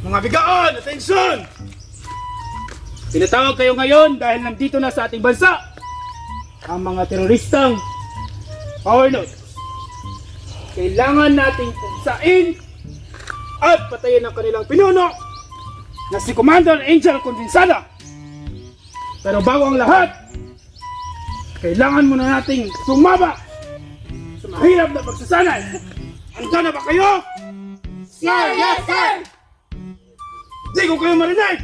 Mga bigaon, attention! Tinatawag kayo ngayon dahil nandito na sa ating bansa ang mga teroristang power nodes. Kailangan nating pugsain at patayin ang kanilang pinuno na si Commander Angel Condensada. Pero bago ang lahat, kailangan muna nating sumaba sa mahirap na pagsasanay. Handa na ba kayo? Sir, yes, sir! Hindi ko kayo marinig!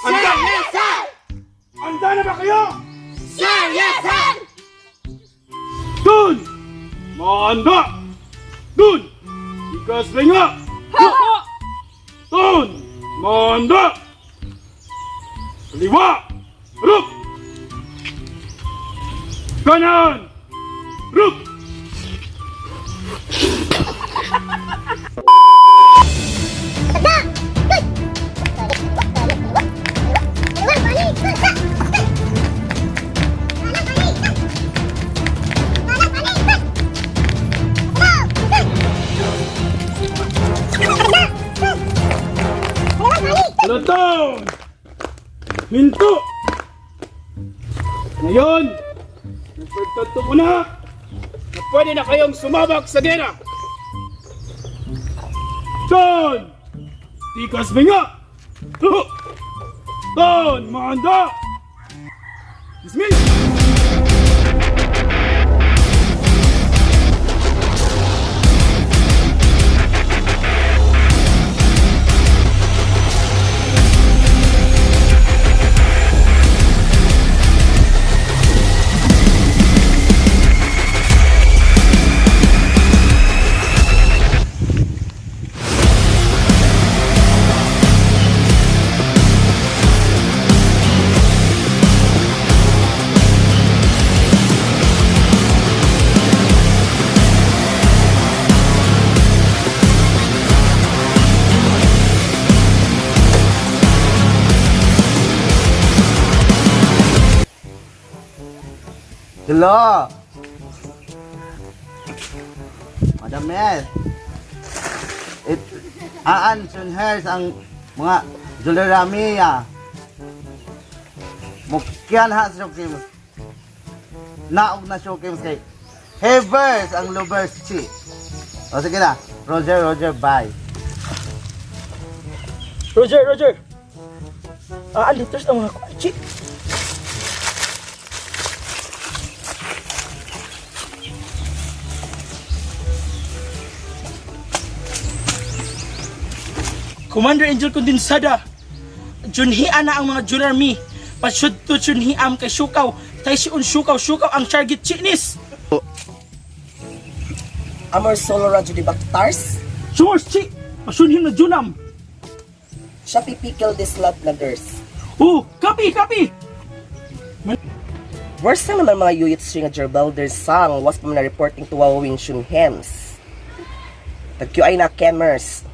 Handa! Yes, sir! Handa na ba kayo? Sir, yes, sir! Dun! Mahanda! Dun! Ikas linga! Dun! Mahanda! Kaliwa! Rup! Kanan! Rup! Down! Hinto! Ngayon, nagpagtanto ko na na pwede na kayong sumabak sa gera. Down! Tikas binga! Down! Maanda! Dismiss! Hello. Madam Mel. It aan sunhers ang mga Juleramiya. Mukyan ha sa Shokims. Naog na Shokims kay Havers ang lovers chi. O sige na. Roger, Roger, bye. Roger, Roger. Ah, liters ang mga kotse. Commander Angel Condensada, junhian na ang mga Junarmy. Pasyud to junhiam kay Sukaw. Tay siun Sukaw, Sukaw ang target chinis. Amor solo radyo di Bactars, Sures chi, pasyunhim na junam. siya pipikil this love na girls. Oh, copy, copy! Worse na naman mga yuyit siya nga Gerbalder sang was pa man na reporting to Wawawing Shun Hems. Tag QI na Kemers.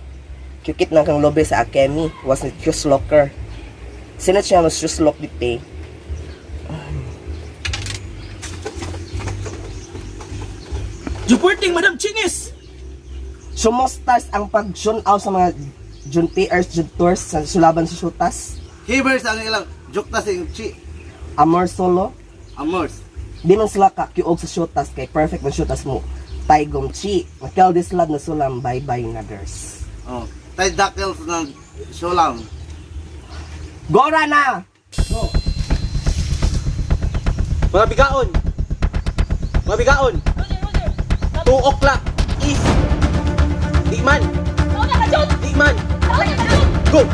Kyukit na kang lobe sa Akemi was ni Kyuslocker. Sino siya mas Kyuslok dite? Reporting, Madam Chinis! Sumostas ang pag-shun out sa mga Jun PRs, Jun Tours sa sulaban sa sutas. Havers ang ilang jukta sa chi. Amor solo, Amors. di man sila kakiog sa shotas kay perfect man shotas mo. Taigom chi, makel this love na sulam, bye-bye na girls. Oh, tay dakils na sulam. Gora na! Mga bigaon. Mga bigaon. 2 o'clock is. Di man. Di man. Go.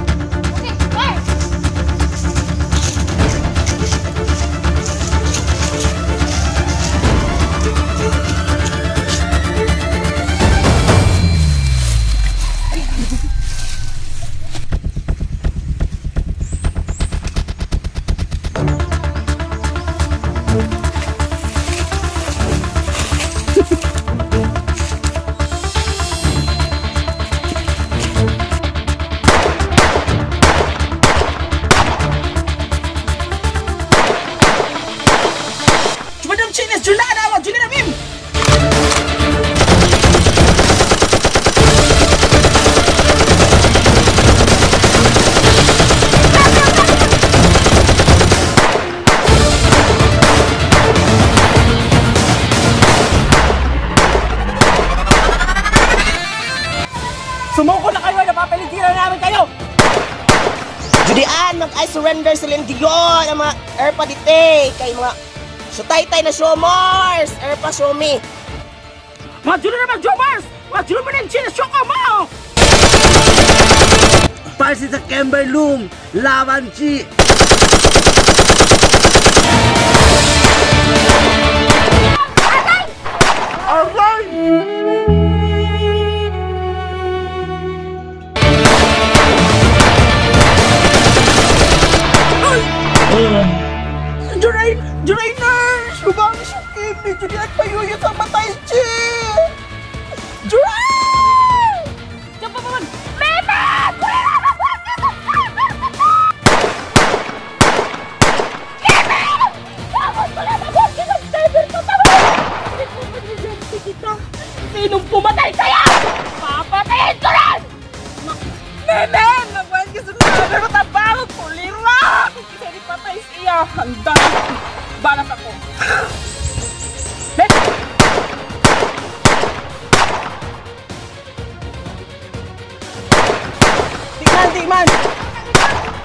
Papaligiran namin kayo! Judian, mag-I surrender sa Dion ang mga erpa dite kay mga sutaytay na Shomars! Erpa Shomi! Mga junior mga Jomars! Mga junior mga China, syukaw mo! Parsi sa Kimberloom, laban chi! Juray! Juray nurse! Lubang siya kimi! Judian payuyo sa matay, chi! Juray! Jump pa man! Meme! Sinong pumatay sa'yo? Papatayin ko rin! Meme! Nagwan ka sa mga tabaho! Kulira! Kung kita ni patay siya, handa! Balas ako! Di man, di man!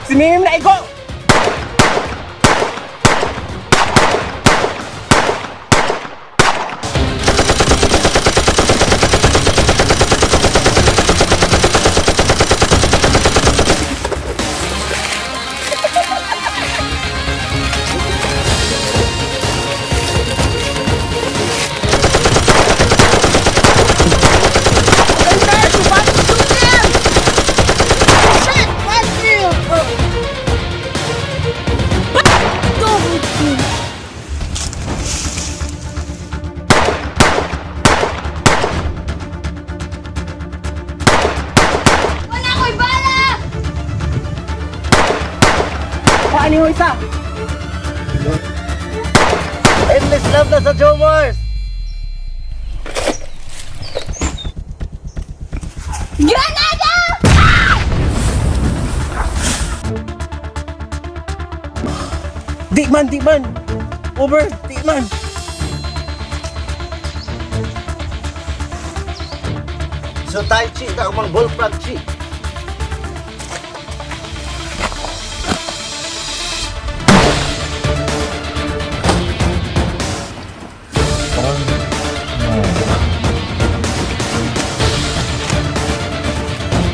Si Mimim na igo! Wala ko'y bala! Paano yung isa? Endless love na sa Jomars! Granada! Di man, di man! Over, di man! So tai chi ka umang bullfrog chi.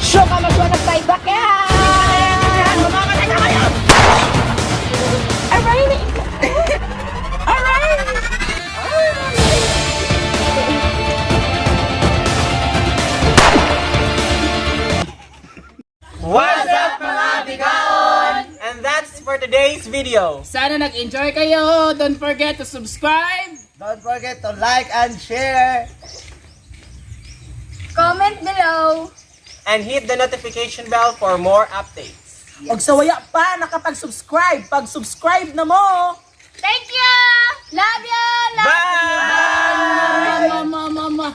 Show ka masyo nagtay bakyan! Mamamatay na kayo! Aray! Aray! What's up mga bigaon? And that's for today's video. Sana nag-enjoy kayo. Don't forget to subscribe. Don't forget to like and share! Comment below! And hit the notification bell for more updates. Og sa waya pa nakapag-subscribe, pag-subscribe na mo! Thank you! Love you! Love Bye! Mama, mama, mama.